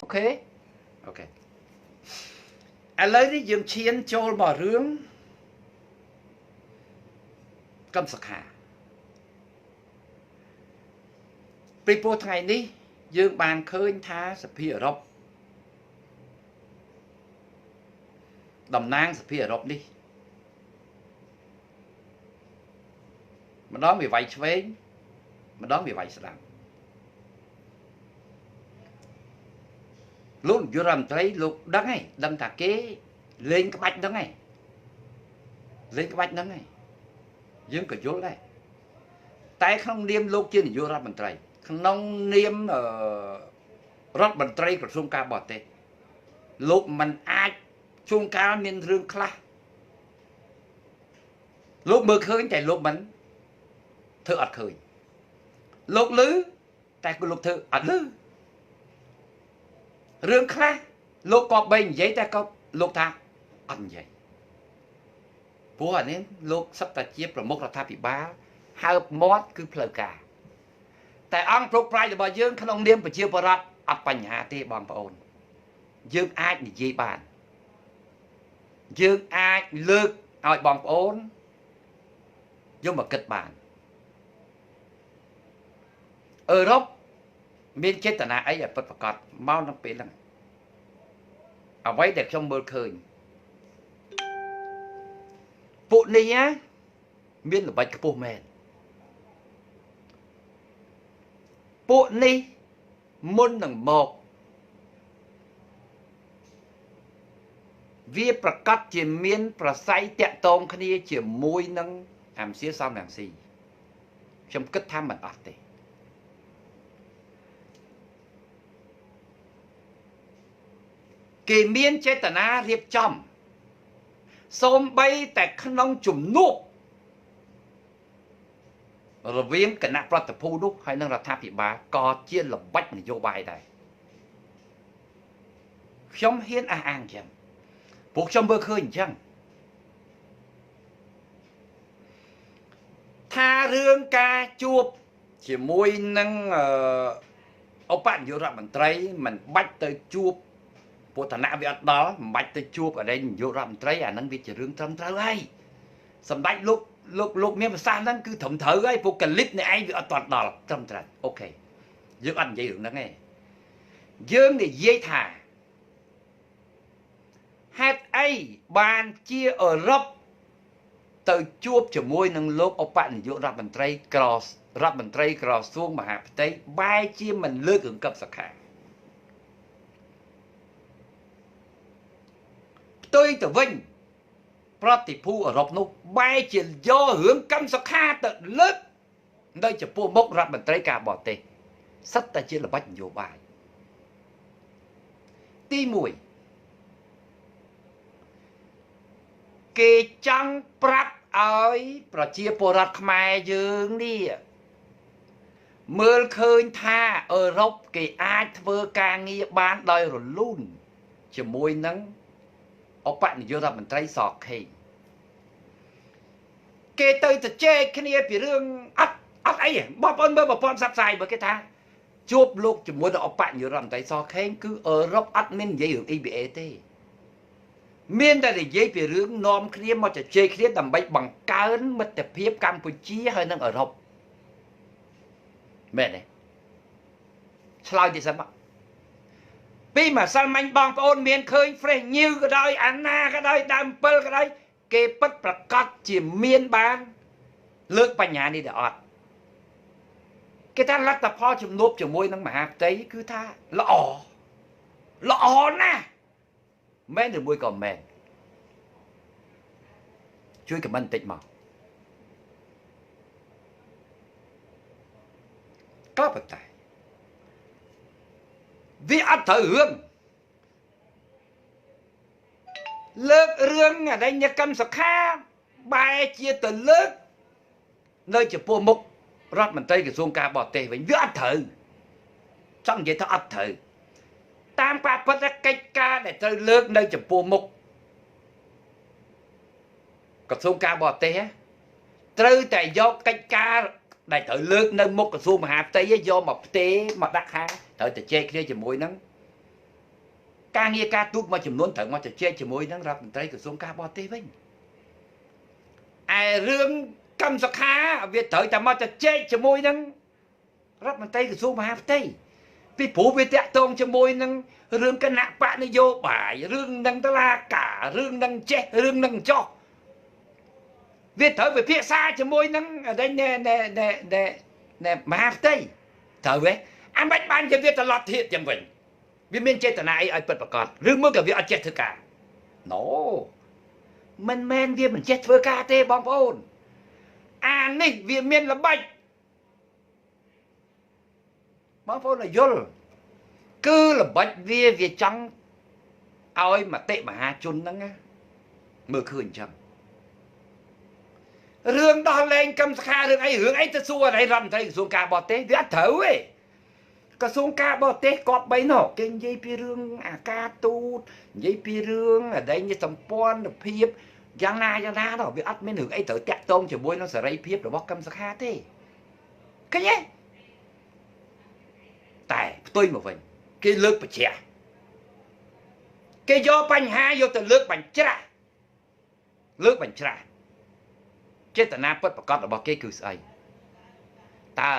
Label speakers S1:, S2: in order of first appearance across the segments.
S1: OK OK ឥឡូវនេះយើងឈានចូលមករឿងកឹមសុខាពីព្រោះថ្ងៃនេះយើងបានឃើញថាសភាអឺរ៉ុបតំណាងសភាអឺរ៉ុបនេះម្ដងវាវាយឆ្វេងម្ដងវាវាយស្ដាំលោកនាយករដ្ឋមន្ត្រីលោកដឹងហើយដឹងថាគេលេងក្បាច់ហ្នឹងហើយលេងក្បាច់ហ្នឹងហើយយើងក៏យល់ដែរតែក្នុងនាមលោកជានាយករដ្ឋមន្ត្រីក្នុងនាមរដ្ឋមន្ត្រីក្រសួងការបរទេសលោកមិនអាចជួនកាលមានរឿងខ្លះលោកមើលឃើញតែលោកមិនធ្វើអត់ឃើញលោកឮតែលោកធ្វើអត់ឮរឿងខ្លះលោកក៏បីនិយាយតែក៏លោកថាអត់និយាយព្រោះអានេះលោកសឹកតែជាប្រមុខរដ្ឋាភិបាលហើបមាត់គឺផ្លូវការតែអង្គប្រុកប្រាជ្ញរបស់យើងក្នុងនាមប្រជាពលរដ្ឋអត់បញ្ហាទេបងប្អូនយើងអាចនិយាយបានយើងអាចលើកឲ្យបងប្អូនយកមកគិតបានអឺរ៉ុបមានចេតនាអីឲ្យពិតប្រាកដមកក្នុងពេលហ្នឹងអ្វីដែលខ្ញុំមើលឃើញពួកនេះណាមានល្បិចខ្ពស់មែនពួកនេះមុននឹងមកវាប្រកាសជាមានប្រស័យតាក់ទងគ្នាជាមួយនឹងអាមសៀសំរងស៊ីខ្ញុំគិតថាមិនអត់ទេគេមានចេតនារៀបចំសូម្បីតែក្នុងជំនួបរវាងគណៈប្រតិភូនោះហើយនឹងរដ្ឋាភិបាលក៏ជាល្បិចនយោបាយដែរខ្ញុំហ៊ានអះអាងអញ្ចឹងពួកខ្ញុំមើលឃើញអញ្ចឹងថារឿងការជួបជាមួយនឹងឧបនាយករដ្ឋមន្ត្រីមិនបាច់ទៅជួបពុទ្ធណៈវាអត់ដល់មិនបាច់ទៅជួបអរិយនាយករដ្ឋមន្ត្រីអាហ្នឹងវាជារឿងត្រឹមត្រូវហើយសម្ដេចលោកលោកលោកមានប្រសាសន៍ហ្នឹងគឺត្រឹមត្រូវហើយពួកកលិតនេះឯងវាអត់ទាន់ដល់ត្រឹមត្រូវអូខេយើងអត់និយាយរឿងហ្នឹងទេយើងនិយាយថាហេតុអីបានជាអឺរ៉ុបទៅជួបជាមួយនឹងលោកឧបនាយករដ្ឋមន្ត្រីក្ររដ្ឋមន្ត្រីក្រសួងមហាផ្ទៃបែរជាមិនលើករឿងកឹបសុខាផ្ទុយទៅវិញប្រតិភូអឺរ៉ុបនោះបែរជាយករឿងកឹមសុខាទៅលើកនៅចំពោះមុខរដ្ឋមន្ត្រីការបរទេសសិតតែជាល្បិចនយោបាយទី1គេចង់ប្រាប់ឲ្យប្រជាពលរដ្ឋខ្មែរយើងនេះមើលឃើញថាអឺរ៉ុបគេអាចធ្វើការងារបានដោយរលូនជាមួយនឹងឧបនាយករដ្ឋមន្ត្រីសខេងគេទៅជជែកគ្នាពីរឿងអត់អីបងប្អូនមើលប្រព័ន្ធផ្សព្វផ្សាយបើគេថាជួបលោកជាមួយនឹងឧបនាយករដ្ឋមន្ត្រីសខេងគឺអឺរ៉ុបអត់មាននិយាយរឿង EBA ទេមានតែនិយាយពីរឿងនាំគ្នាមកជជែកគ្នាដើម្បីបង្កើនមិត្តភាពកម្ពុជាហើយនិងអឺរ៉ុបមែនទេឆ្លើយទីសិនមកពីម្សិលមិញបងប្អូនមានឃើញ Fresh News ក៏ដោយអាណាក៏ដោយដើម7ក៏ដោយគេពិតប្រកបជាមានបានលើកបញ្ហានេះទៅអត់គេថាលទ្ធផលជំនួបជាមួយនឹងមហាផ្ទៃគឺថាល្អល្អណាស់មែនឬមួយក៏មែនជួយខមមិនបន្តិចមកក៏ប៉ុន្តែវាអត់ត្រូវរឿងលើករឿងអរិញកម្មសុខាបែរជាទៅលើកនៅចំពោះមុខរដ្ឋមន្ត្រីក្រសួងការបរទេសវិញវាអត់ត្រូវចង់និយាយថាអត់ត្រូវតាមការពិតកិច្ចការដែលត្រូវលើកនៅចំពោះមុខក្រសួងការបរទេសត្រូវតែយកកិច្ចការដែលត្រូវលើកនៅមុខក្រសួងមហាផ្ទៃយកមកផ្ទេមកដាក់ខាងត្រូវតែជែកគ្នាជាមួយនឹង ការងារការទូតមួយចំនួនត្រូវមកជជែកជាមួយនឹងរដ្ឋមន្ត្រីក្រសួងការបរទេសវិញឯរឿងកម្មសខាវាត្រូវតែមកជជែកជាមួយនឹងរដ្ឋមន្ត្រីក្រសួងមហាផ្ទៃពីព្រោះវាតាក់ទងជាមួយនឹងរឿងគណៈបកនយោបាយរឿងនឹងតឡាការរឿងនឹងចេះរឿងនឹងចោះវាត្រូវវិភាសាជាមួយនឹងណែណែណែណែមហាផ្ទៃត្រូវទេអាមិនបានជាវាត្រឡប់ធៀបចឹងវិញវាមានចេតនាអីឲ្យពិតប្រាកដឬមួយក៏វាអត់ចេះធ្វើការណូមិនមែនវាមិនចេះធ្វើការទេបងប្អូនអានេះវាមានល្បិចបងប្អូនឲ្យយល់គឺល្បិចវាចង់ឲ្យមតិមហាជនហ្នឹងណាមើលឃើញអញ្ចឹងរឿងដោះលែងកម្មសខារឿងអីរឿងអីទៅសួរអីរដ្ឋមន្ត្រីក្រសួងការបរទេសវាអត់ត្រូវទេក្រសួងការបរទេសគាត់បីនោះគេនិយាយពីរឿងអាការទូតនិយាយពីរឿងអតីតសម្ព័ន្ធភាពយ៉ាងណាយ៉ាងណាដល់វាអត់មានរឿងអីត្រូវតាក់ទងជាមួយនឹងសេរីភាពរបស់កម្មសខាទេឃើញទេតែផ្ទុយមកវិញគេលើកបញ្ច្រាស់គេយកបញ្ហាយកទៅលើកបញ្ច្រាស់លើកបញ្ច្រាស់ចេតនាពិតប្រាកដរបស់គេគឺស្អីតើ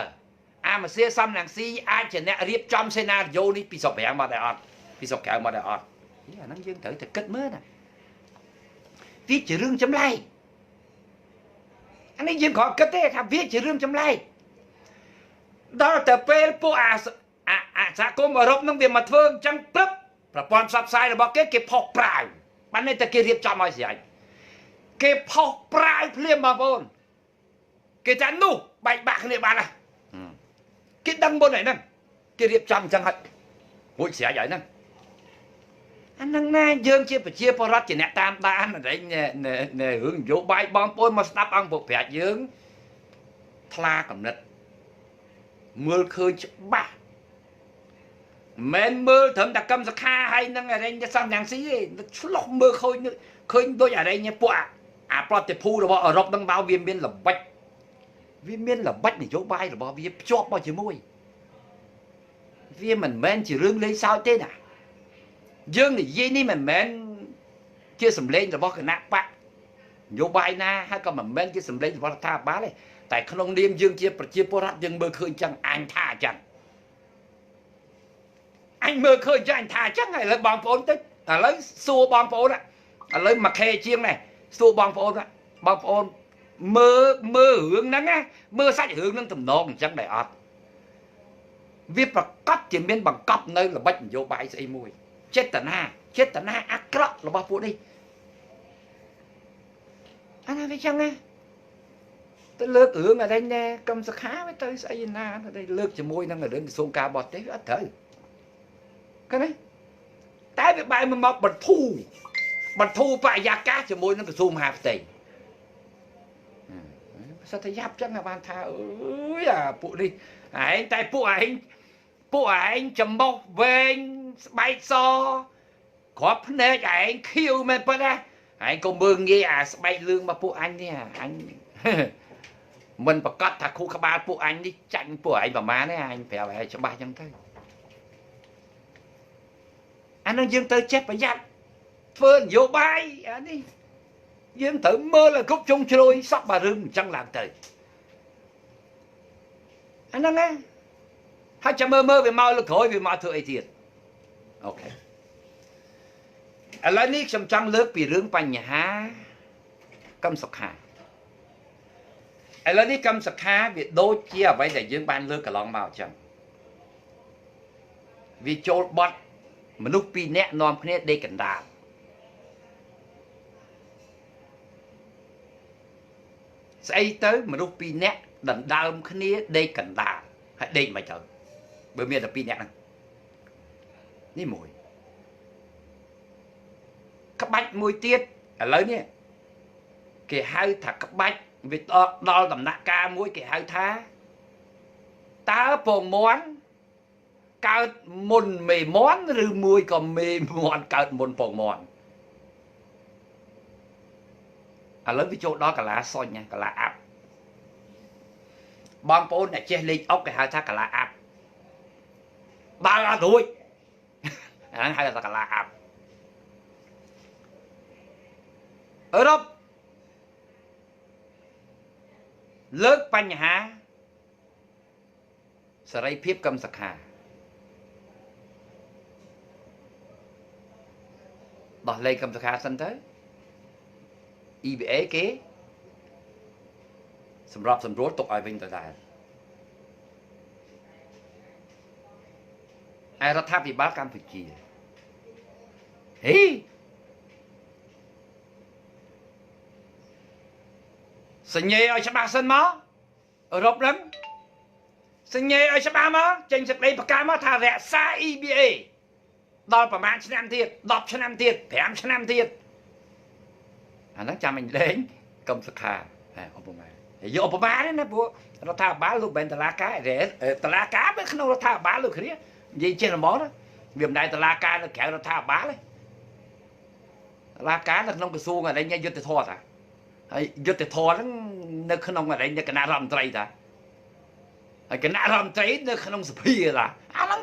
S1: អាម៉ាស៊ីសំរងស៊ីអាចជាអ្នករៀបចំសេណារីយ៉ូនេះពីស្រុកប្រាំងមកដែរអត់ពីស្រុកក្រៅមកដែរអត់អាហ្នឹងយើងត្រូវតែគិតមើលណាវាជារឿងចម្លែកអានេះយើងគ្រាន់គិតទេថាវាជារឿងចម្លែកដល់តែពេលពួកអាសហគមន៍អឺរ៉ុបនឹងវាមកធ្វើអញ្ចឹងព្រឹបប្រព័ន្ធផ្សព្វផ្សាយរបស់គេគេផុសប្រាវបាននេះតែគេរៀបចំឲ្យស្រេចគេផុសប្រាវភ្លាមបងប្អូនគេថានោះបែកបាក់គ្នាបានណាគេដឹងមុនហើយហ្នឹងគេរៀបចំអញ្ចឹងហើយរួចស្រេចហើយហ្នឹងអាហ្នឹងណាយើងជាប្រជាពលរដ្ឋជាអ្នកតាមដានរឿងនយោបាយបងប្អូនមកស្ដាប់អង្គពុកប្រាជ្ញយើងថ្លាកំណត់មើលឃើញច្បាស់មិនមើលត្រឹមតែកម្មសខាហើយនឹងអរិញសំយ៉ាងស៊ីទេឆ្លោះមើលឃើញឃើញដូចអរិញពួកអាប្រតិភូរបស់អឺរ៉ុបនឹងមកវាមានល្បិចវាមានល្បិចនយោបាយរបស់វាភ្ជាប់មកជាមួយវាមិនមែនជារឿងលេងសើចទេណាយើងនិយាយនេះមិនមែនជាសម្លេងរបស់គណៈបកនយោបាយណាហើយក៏មិនមែនជាសម្លេងរបស់រដ្ឋាភិបាលទេតែក្នុងនាមយើងជាប្រជាពលរដ្ឋយើងមើលឃើញចឹងអញថាចឹងអញមើលឃើញចឹងអញថាចឹងហើយឥឡូវបងប្អូនទៅឥឡូវសួរបងប្អូនឥឡូវមួយខេជាងនេះសួរបងប្អូនបងប្អូនមើលមើលរឿងហ្នឹងណាមើលសាច់រឿងហ្នឹងតំណងអញ្ចឹងដែរអត់វាប្រកាសជាមានបង្កប់នៅល្បិចនយោបាយស្អីមួយចេតនាចេតនាអាក្រក់របស់ពួកនេះអាណាវាចឹងណាទៅលើករឿងអីណែកម្មសខាវាទៅស្អីណាទៅលើកជាមួយនឹងរឿងក្រសួងការបរទេសវាអត់ត្រូវឃើញទេតែវាបែរមកបន្ធូរបរិយាកាសជាមួយនឹងក្រសួងមហាផ្ទៃសត្វតែយ៉ាប់ចឹងបានថាអើយអាពួកនេះឯងតែពួកឯងចំមុះវែងស្បែកសគ្រាប់ភ្នែកឯងខៀវមែនប៉ុណ្ណាឯងក៏មើលងាយអាស្បែកលឿងមកពួកអញនេះអញមិនប្រកាសថាខួរក្បាលពួកអញនេះចាញ់ពួកឯងប្រហែលទេអញប្រាប់ឲ្យច្បាស់ចឹងទៅអានឹងយើងត្រូវចេះប្រយ័ត្នធ្វើនយោបាយអានេះយើងត្រូវមើលឲ្យគ្រប់ជ្រុងជ្រោយសក់បារឿងអញ្ចឹងឡើងទៅអាហ្នឹងណាហើយចាំមើលមើលវាមកលើក្រោយវាមកធ្វើអីទៀតអូខេឥឡូវនេះខ្ញុំចង់លើកពីរឿងបញ្ហាកម្មសុខាឥឡូវនេះកម្មសុខាវាដូចជាអ្វីដែលយើងបានលើកកន្លងមកអញ្ចឹងវាចូលបត់មនុស្សពីរនាក់នាំគ្នាដេកកណ្ដាលស្អីទៅមនុស្សពីរនាក់ដណ្ដើមគ្នាដេកកណ្ដាលហើយដេកមិនទៅបើមានតែពីរនាក់ហ្នឹងនេះមួយក្បាច់មួយទៀតឥឡូវនេះគេហៅថាក្បាច់វាដល់ដំណាក់កាលមួយគេហៅថាតើពងមាន់កើតមុនមេមាន់ឬមួយក៏មេមាន់កើតមុនពងមាន់ឥឡូវវាចូលដល់កាឡាសុញកាឡាអាប់បងប្អូនអ្នកចេះលេងអុកគេហៅថាកាឡាអាប់បើអត់រួច អាហ្នឹងហៅថាកាឡាអាប់អឺរ៉ុបលើកបញ្ហាសេរីភាពកម្មសខាដោះលែងកម្មសខាសិនទៅ EBA គេសម្របសម្រួលទុកឲ្យវិញដដែលឯរដ្ឋាភិបាលកម្ពុជាហេសញ្ញាឲ្យច្បាស់សិនមកអឺរ៉ុបហ្នឹងសញ្ញាឲ្យច្បាស់មកចេញសេចក្តីប្រកាសមកថារក្សា EBA ដល់ប្រហែលឆ្នាំទៀត10ឆ្នាំទៀត5ឆ្នាំទៀតអាហ្នឹងចាំអញលេងកម្មសខាឧបមាយកឧបមាទេណាព្រោះរដ្ឋាភិបាលលោកមិនតឡាការតឡាការវាក្នុងរដ្ឋាភិបាលលោកគ្នានិយាយចេះហ្មងណាវាមិនដែលតឡាការនៅក្រៅរដ្ឋាភិបាលទេតឡាការនៅក្នុងក្រសួងអរិញយុទ្ធធម៌តាហើយយុទ្ធធម៌ហ្នឹងនៅក្នុងអរិញគណៈរដ្ឋមន្ត្រីតាហើយគណៈរដ្ឋមន្ត្រីនៅក្នុងសភាតាអាហ្នឹង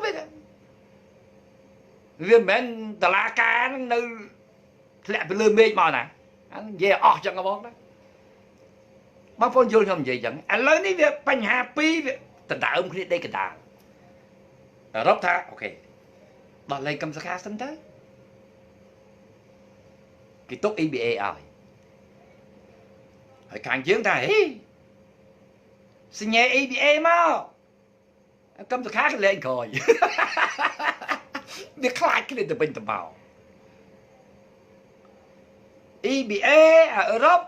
S1: វាមិនមែនតឡាការហ្នឹងនៅធ្លាក់ពីលើមេឃមកណាអាហ្នឹងនិយាយអស់ចឹងហ្មងណាបងប្អូនយល់ខ្ញុំនិយាយចឹងឥឡូវនេះវាបញ្ហាពីរវាដណ្ដើមគ្នាដេកកណ្ដាលអឺរ៉ុបថាអូខេដោះលែងកម្មសខាសិនទៅគេទុក EBA ឲ្យហើយខាងយើងថាហេសញ្ញា EBA មកកម្មសខាគេលែងក្រោយវាខ្លាចគ្នាទៅវិញទៅមក EBA អឺរ៉ុប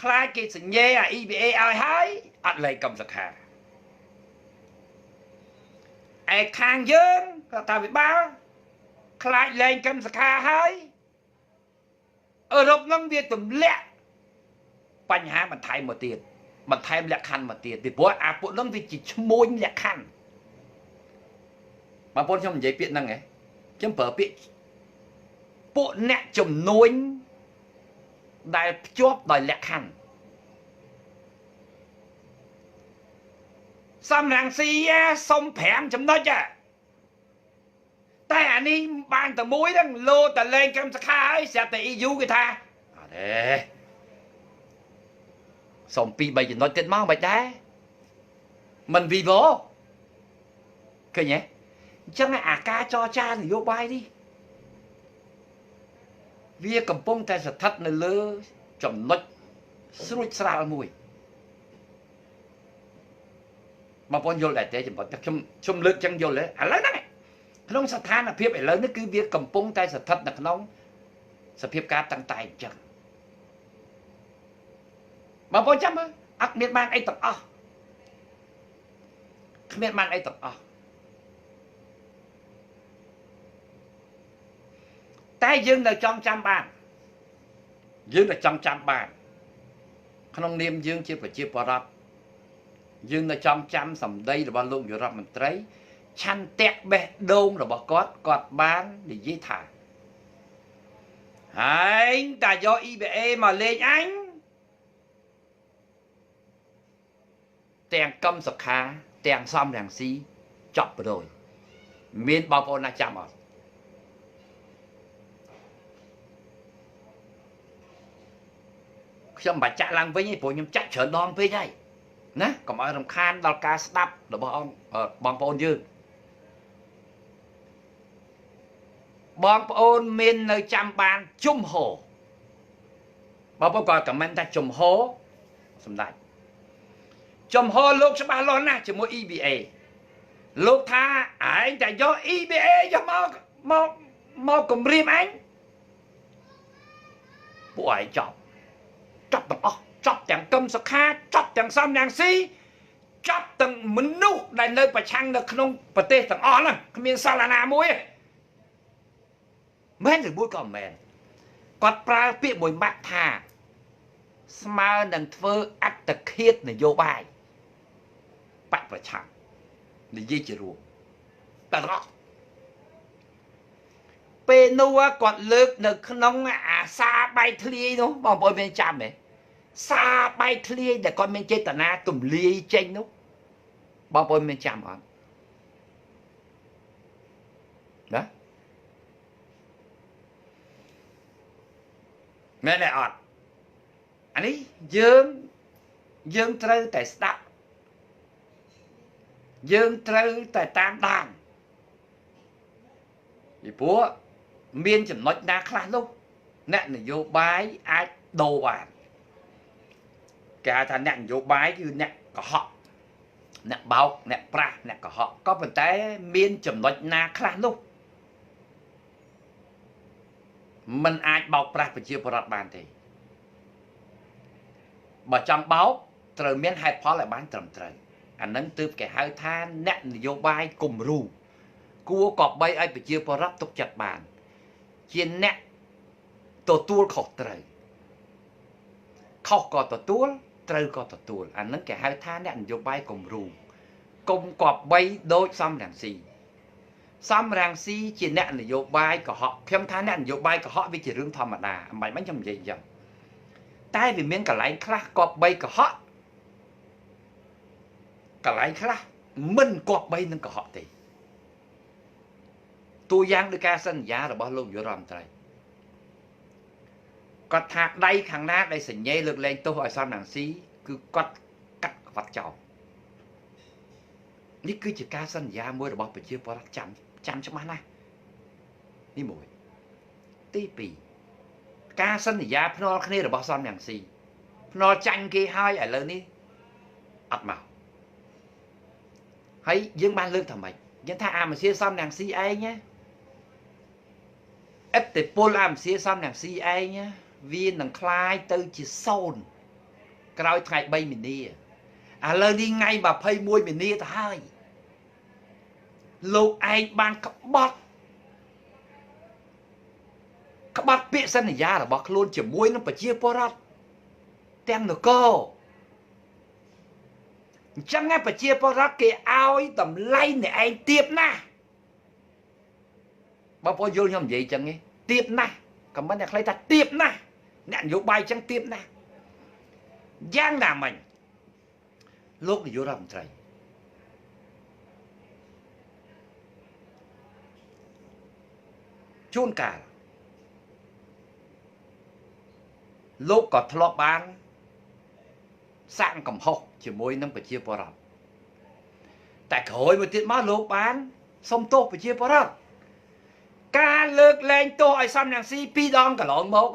S1: ខ្លាចគេសញ្ញាអា EBA ឲ្យហើយអត់លែងកម្មសខាឯខាងយើងរដ្ឋាភិបាលខ្លាចលែងកម្មសខាហើយអឺរ៉ុបនឹងវាទម្លាក់បញ្ហាបន្ថែមមកទៀតបន្ថែមលក្ខខណ្ឌមកទៀតពីព្រោះអាពួកនឹងវាជាឈ្មួញលក្ខខណ្ឌបងប្អូនខ្ញុំនិយាយពាក្យហ្នឹងហ៎ខ្ញុំប្រើពាក្យពួកអ្នកជំនួញដែលភ្ជាប់ដោយលក្ខខណ្ឌសំរងស៊ីសុំ5ចំណុចតែអានេះបានតែមួយហ្នឹងលោតតែលែងកម្មសខាហើយស្រាប់តែ EU គេថាអត់ទេសុំ2 3ចំណុចទៀតមកមិនដែរមិនវីវឃើញទេអញ្ចឹងអាការចរចានយោបាយនេះវាកំពុងតែស្ថិតនៅលើចំណុចស្រួចស្រាលមួយបងប្អូនយល់ដែរទេចំណុចខ្ញុំលើកចឹងយល់ទេឥឡូវហ្នឹងក្នុងស្ថានភាពឥឡូវនេះគឺវាកំពុងតែស្ថិតនៅក្នុងសភាពការតាំងតែអញ្ចឹងបងប្អូនចាំមើលអត់មានបានអីទាំងអស់គ្មានបានអីទាំងអស់តែយើងនៅចង់ចាំបានយើងនៅចង់ចាំបានក្នុងនាមយើងជាប្រជាពលរដ្ឋយើងនៅចង់ចាំសម្ដីរបស់លោកនាយករដ្ឋមន្ត្រីឆន្ទៈបេះដូងរបស់គាត់គាត់បាននិយាយថាហើយតែយក EBA មកលេងអញទាំងកម្មសខាទាំងសំរងស៊ីចប់ប្រយមានបងប្អូនណាចាំអត់ខ្ញុំមិនបាច់ចាក់ឡើងវិញទេព្រោះខ្ញុំចាក់ច្រើនដងពេកហើយណាកុំឲ្យរំខានដល់ការស្ដាប់របស់អង្គបងប្អូនយើងបងប្អូនមាននៅចាំបានជំហរបងប្អូនក៏ខមមិនថាជំហរសម្ដេចជំហរលោកច្បាស់លាស់ណាស់ជាមួយ EBA លោកថាឯងតែយក EBA យកមកមកមកគម្រាមអញពួកឯងចប់ចប់ទាំងអស់ចប់ទាំងកម្មសខាចប់ទាំងសំរងស៊ីចប់ទាំងមនុស្សដែលនៅប្រឆាំងនៅក្នុងប្រទេសទាំងអស់ហ្នឹងគ្មានសល់អាណាមួយទេមែនឬមួយក៏មិនមែនគាត់ប្រើពាក្យមួយម៉ាត់ថាស្មើនឹងធ្វើអត្តឃាតនយោបាយបកប្រឆាំងនិយាយជារួមតែទាំងអស់ពេលនោះគាត់លើកនៅក្នុងអាសាបែកធ្លាយនោះបងប្អូនមានចាំទេសាបែកធ្លាយដែលគាត់មានចេតនាទម្លាយចេញនោះបងប្អូនមានចាំអត់ណា មែនទេអត់អានេះយើងត្រូវតែស្ដាប់យើងត្រូវតែតាមដានពីព្រោះមានចំណុចណាខ្លះនោះអ្នកនយោបាយអាចដូរបានគេហៅថាអ្នកនយោបាយគឺអ្នកកុហកអ្នកបោកអ្នកប្រាស់អ្នកកុហកក៏ប៉ុន្តែមានចំណុចណាខ្លះនោះมันអាចបោកប្រាស់ប្រជាពលរដ្ឋបានទេបើចង់បោកត្រូវមានហេតុផលឲ្យបានត្រឹមត្រូវអានឹងទើបគេហៅថាអ្នកនយោបាយគំរូគួរក៏បីឲ្យប្រជាពលរដ្ឋទុកចិត្តបានជាអ្នកទទួលខុសត្រូវខុសក៏ទទួលត្រូវក៏ទទួលអានឹងគេហៅថាអ្នកនយោបាយគំរូកុំគប្បីដូចសំរងស៊ីសំរងស៊ីជាអ្នកនយោបាយកុហកខ្ញុំថាអ្នកនយោបាយកុហកវាជារឿងធម្មតាមិនបាច់ខ្ញុំនិយាយអញ្ចឹងតែវាមានកន្លែងខ្លះគប្បីកុហកកន្លែងខ្លះមិនគប្បីនឹងកុហកទេតួយ៉ាងដោយការសន្យារបស់លោកនាយករដ្ឋមន្ត្រីគាត់ថាដៃខាងណាដែលសញ្ញេលើកលែងទោសឲ្យសំរងស៊ីគឺគាត់កាត់ក្បាត់ចោលនេះគឺជាការសន្យាមួយរបស់ប្រជាពលរដ្ឋចាំច្បាស់ណាស់នេះមួយទី2ការសន្យាភ្នាល់គ្នារបស់សំរងស៊ីភ្នាល់ចាញ់គេហើយឥឡូវនេះអត់មកហើយយើងបានលើកថាម៉េចយើងថាអាមសៀសំរងស៊ីឯងណាឥទ្ធិពលអាមសៀសំរងស៊ីឯងវានឹងคล้ายទៅជាសូន្យក្រោយថ្ងៃ3មីនាឥឡូវនេះថ្ងៃ21មីនាទៅហើយលោកឯងបានក្បត់ពាក្យសន្យារបស់ខ្លួនជាមួយនឹងប្រជាពលរដ្ឋទាំងនគរអញ្ចឹងប្រជាពលរដ្ឋគេឲ្យតម្លៃអ្នកឯងទៀបណាស់បងប្អូនយល់ខ្ញុំនិយាយអញ្ចឹងទេទៀបណាស់ខមមិនអ្នកខ្លីថាទៀបណាស់អ្នកនយោបាយអញ្ចឹងទៀបណាស់យ៉ាងណាមិញលោកនាយករដ្ឋមន្ត្រីជួនកាលលោកក៏ធ្លាប់បានសាក់កំហុសជាមួយនឹងប្រជាពលរដ្ឋតែក្រោយមកទៀតមកលោកបានសុំទោសប្រជាពលរដ្ឋការលើកលែងទោសឲ្យសំរងស៊ីពីរដងកន្លងមក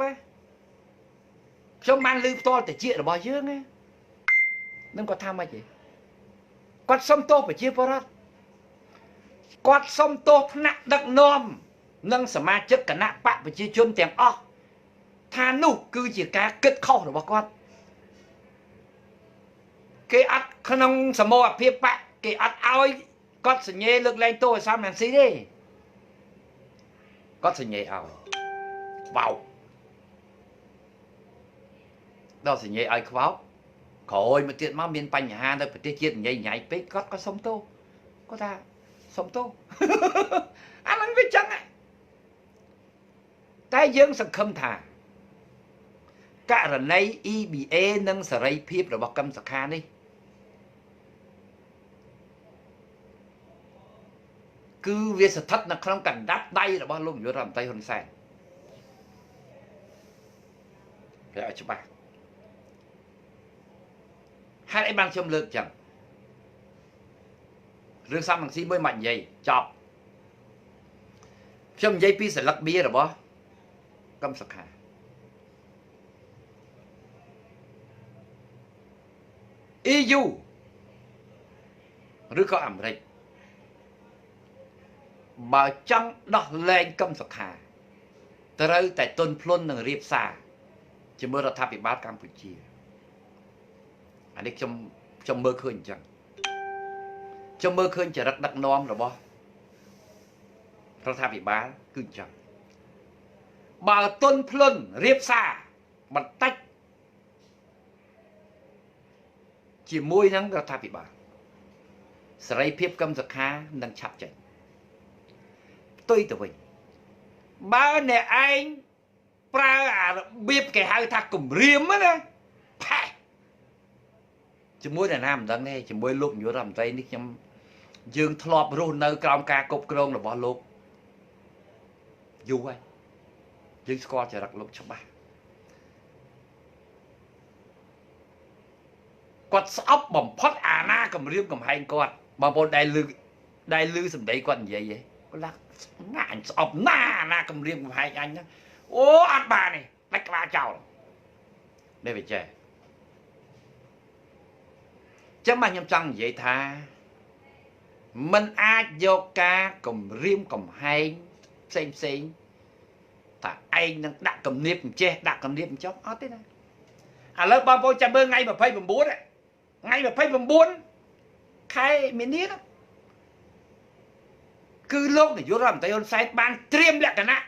S1: ខ្ញុំបានឮផ្ទាល់តិចរបស់យើងណានឹងគាត់ថាម៉េចទេគាត់សុំទោសប្រជាពលរដ្ឋគាត់សុំទោសថ្នាក់ដឹកនាំនិងសមាជិកគណៈបកប្រជាជនទាំងអស់ថានោះគឺជាការគិតខុសរបស់គាត់គេអត់ក្នុងសមូហភាពបកគេអត់ឲ្យគាត់សញ្ញេលើកលែងទោសឲ្យសំរងស៊ីទេគាត់សញ្ញេឲ្យខ្វោកដល់សញ្ញេឲ្យខ្វោកក្រោយមកទៀតមកមានបញ្ហានៅប្រទេសជាតិញ៉ៃញ៉ៃពេកគាត់ក៏សុំទោសគាត់ថាសុំទោសអាហ្នឹងវាចឹងតែយើងសង្ឃឹមថាករណី EBA និងសេរីភាពរបស់កឹមសុខានេះគឺវាស្ថិតនៅក្នុងកណ្ដាប់ដៃរបស់លោកនាយករដ្ឋមន្ត្រីហ៊ុនសែនគេឲ្យច្បាស់ហេតុអីបានខ្ញុំលើកចឹងរឿងសំរងស៊ីមួយមកនិយាយចប់ខ្ញុំនិយាយពីសន្លឹកបៀរបស់កឹមសុខា EU ឬក៏អាមេរិកបើចង់ដោះលែងកឹមសុខាត្រូវតែទន់ភ្លន់និងរៀបសារជាមួយរដ្ឋាភិបាលកម្ពុជាអានេះខ្ញុំមើលឃើញអញ្ចឹងខ្ញុំមើលឃើញចរិតដឹកនាំរបស់រដ្ឋាភិបាលគឺអញ្ចឹងបើទន់ភ្លន់រៀបសារបន្តិចជាមួយនឹងរដ្ឋាភិបាលសេរីភាពកឹមសុខានឹងឆាប់ចេញផ្ទុយទៅវិញបើអ្នកឯងប្រើអារបៀបគេហៅថាគំរាមណាផេះជាមួយអ្នកណាមិនដឹងទេជាមួយលោកនាយករដ្ឋមន្ត្រីនេះខ្ញុំយើងធ្លាប់រស់នៅក្រោមការគ្រប់គ្រងរបស់លោកយូរហើយយើងស្គាល់ចរិតលោកច្បាស់ គាត់ស្អប់បំផុតអាណាគម្រាមកំហែងគាត់បងប្អូនដែលលឺសម្ដីគាត់និយាយហ៎គាត់ថាណាអញស្អប់ណាអាណាគម្រាមកំហែងអញណាអូអត់បានទេដាច់ក្បាលចោលនេះវាចេះចឹងមកខ្ញុំចង់និយាយថាมันអាចយកការគម្រាមកំហែងផ្សេងផ្សេងថាឯងនឹងដាក់គំនាបអញ្ចេះដាក់គំនាបអញ្ចោះអត់ទេណាឥឡូវបងប្អូនចាំមើលថ្ងៃ29ថ្ងៃ29ខែមីនាគឺលោកនាយករដ្ឋមន្ត្រីហ៊ុនសែនបានត្រៀមលក្ខណៈ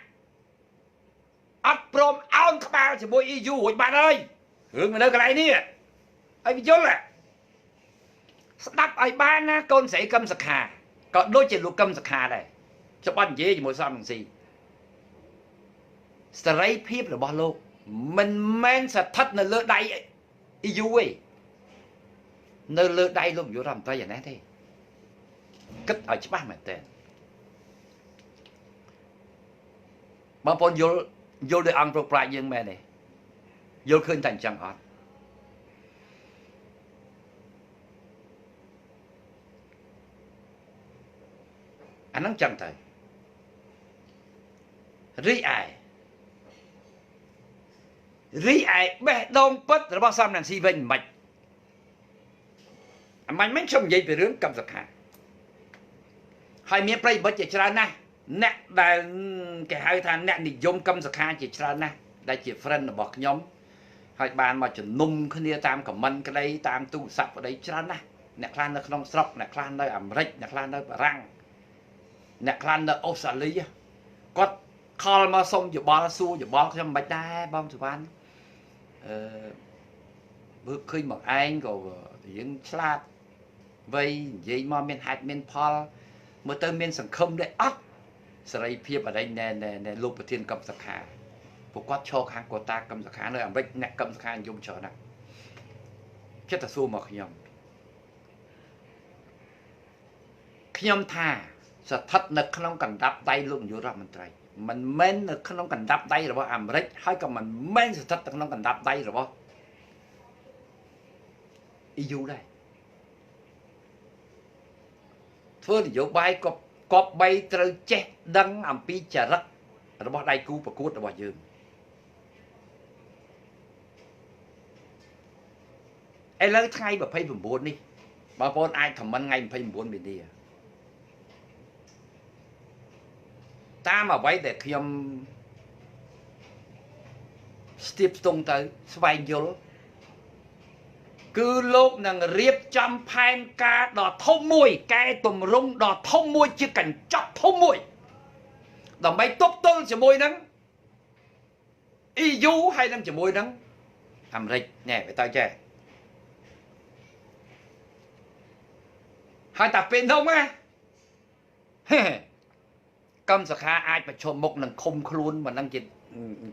S1: អត់ព្រមអោនក្បាលជាមួយ EU រួចបាត់ហើយរឿងនៅកន្លែងនេះឲ្យវាយល់ស្ដាប់ឲ្យបានណាកូនស្រីកឹមសុខាក៏ដូចជាលោកកឹមសុខាដែរច្បាស់និយាយជាមួយសំរងស៊ីសេរីភាពរបស់លោកមិនមែនស្ថិតនៅលើដៃ EU ទេនៅលើដៃលោកនាយករដ្ឋមន្ត្រីយ៉ាងណាទេគិតឲ្យច្បាស់មែនតើបងប្អូនយល់ដោយអង្គប្រាជ្ញយើងមែនទេយល់ឃើញតែអញ្ចឹងអត់អាហ្នឹងចឹងទៅរីឯបេះដូងពិតរបស់សំរងស៊ីវិញមិនអាម៉ាញ់មិនខ្ញុំនិយាយពីរឿងកម្មសខាហើយមានប្រិយមិត្តជាច្រើនណាស់អ្នកដែលគេហៅថាអ្នកនិយមកម្មសខាជាច្រើនណាស់ដែលជា friend របស់ខ្ញុំហើយបានមកជំនុំគ្នាតាមខមមិនក្តីតាមទូរស័ព្ទក្តីច្រើនណាស់អ្នកខ្លះនៅក្នុងស្រុកអ្នកខ្លះនៅអាមេរិកអ្នកខ្លះនៅបារាំងអ្នកខ្លះនៅអូស្ត្រាលីគាត់ខលមកសុំយោបល់សួរយោបល់ខ្ញុំមិនបាច់ដែរបងសុវណ្ណមើលឃើញមកឯងក៏រៀងឆ្លាតវៃនិយាយមកមានហេតុមានផលមើលទៅមានសង្ឃឹមដែរអត់សេរីភាពអីណែណែលោកប្រធានកម្មសខាពួកគាត់ឈរខាងកូតាកម្មសខានៅអាមេរិកអ្នកកម្មសខានិយមច្រើនណាស់ចិត្តតែសួរមកខ្ញុំខ្ញុំថាស្ថិតនៅក្នុងកណ្ដាប់ដៃលោកនាយករដ្ឋមន្ត្រីមិនមែននៅក្នុងកណ្ដាប់ដៃរបស់អាមេរិកហើយក៏មិនមែនស្ថិតនៅក្នុងកណ្ដាប់ដៃរបស់ EU ដែរធ្វើនយោបាយក៏គប្បីត្រូវចេះដឹងអំពីចរិតរបស់ដៃគូប្រកួតរបស់យើងឥឡូវថ្ងៃ29នេះបងប្អូនអាចខមមិនថ្ងៃ29មីនាតាមអ្វីដែលខ្ញុំស្ទាបស្ទង់ទៅស្វែងយល់គឺលោកនឹងរៀបចំផែនការដ៏ធំមួយកែទម្រង់ដ៏ធំមួយជាកញ្ចក់ធំមួយដើម្បីទប់ទល់ជាមួយនឹង EU ហើយនឹងជាមួយនឹងអាមេរិកណែវាទៅចេះហើយតែពេលនោះណាកម្មសខាអាចប្រឈមមុខនឹងឃុំខ្លួនមិនដឹងជា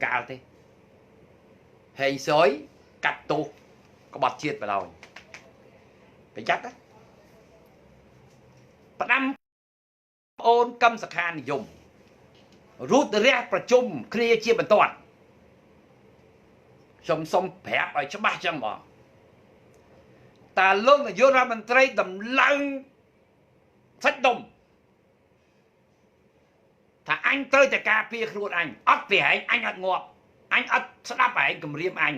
S1: កាលទេហេងសុយកាត់ទោសក្បត់ជាតិបណ្ដោយប្រយ័ត្នណាផ្ដាំអូនកម្មសខានិយមរូតរះប្រជុំគ្នាជាបន្ទាន់ខ្ញុំសូមប្រាប់ឲ្យច្បាស់ចឹងបងតើលោកនាយករដ្ឋមន្ត្រីដំឡើងសាច់ដុំថាអញត្រូវតែការពារខ្លួនអញអត់ពីឯងអញអត់ងាប់អញអត់ស្ដាប់ឯងគំរាមអញ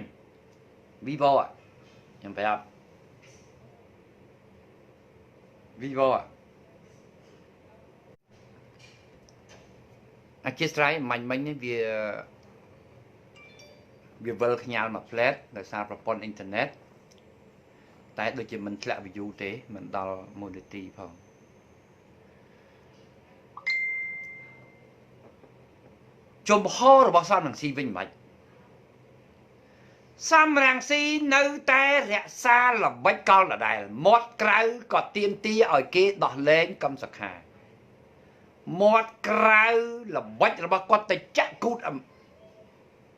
S1: វីវខ្ញុំប្រាប់វីវអធិស្ឋានមិញនេះវាវិលខ្ញាល់មួយផ្លែតដោយសារប្រព័ន្ធអ៊ីនធឺណិតតែដូចជាមិនធ្លាក់ view ទេមិនដល់1នាទីផងជំហររបស់សំរងស៊ីវិញមិនសំរងស៊ីនៅតែរក្សាល្បិចកលដដែលមាត់ក្រៅក៏ទាមទារឲ្យគេដោះលែងកម្មសខាមាត់ក្រៅល្បិចរបស់គាត់ទៅចាក់គូត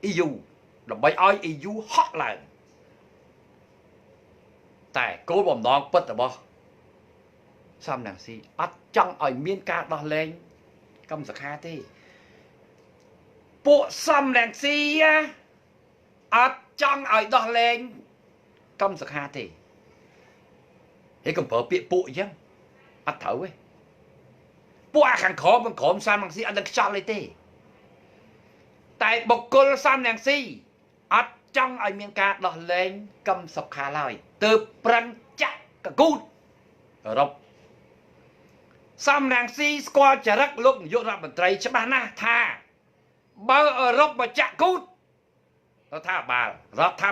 S1: EU ដើម្បីឲ្យ EU ហក់ឡើងតែគោលបំណងពិតរបស់សំរងស៊ីអត់ចង់ឲ្យមានការដោះលែងកម្មសខាទេពួកសំរងស៊ីអត់ចង់ឲ្យដោះលែងកម្មសខាទេ ហើយកុំប្រើពាក្យពួកអញ្ចឹងអត់ត្រូវទេពួកអាខាងក្រោមខាងក្រោមសំរងស៊ីអត់ដឹងខ្យល់អីទេតែបុគ្គលសំរងស៊ីអត់ចង់ឲ្យមានការដោះលែងកឹមសុខាឡើយទើបប្រឹងចាក់កគូតអឺរ៉ុបសំរងស៊ីស្គាល់ចរិតលោកនាយករដ្ឋមន្ត្រីច្បាស់ណាស់ថាបើអឺរ៉ុបមកចាក់គូតរដ្ឋា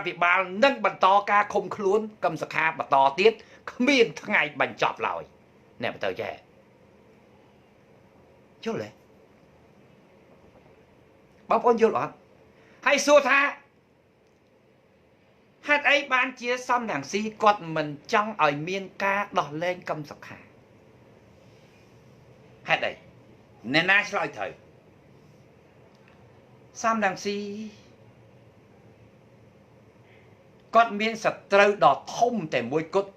S1: ភិបាលនឹងបន្តការឃុំខ្លួនកឹមសុខាបន្តទៀតគ្មានថ្ងៃបញ្ចប់ឡើយអ្នកទៅចេះយល់ទេបងប្អូនយល់អត់ហើយសួរថាហេតុអីបានជាសំរងស៊ីគាត់មិនចង់ឲ្យមានការដោះលែងកឹមសុខាហេតុអីអ្នកណាឆ្លើយត្រូវសំរងស៊ីគាត់មានសត្រូវដ៏ធំតែមួយគត់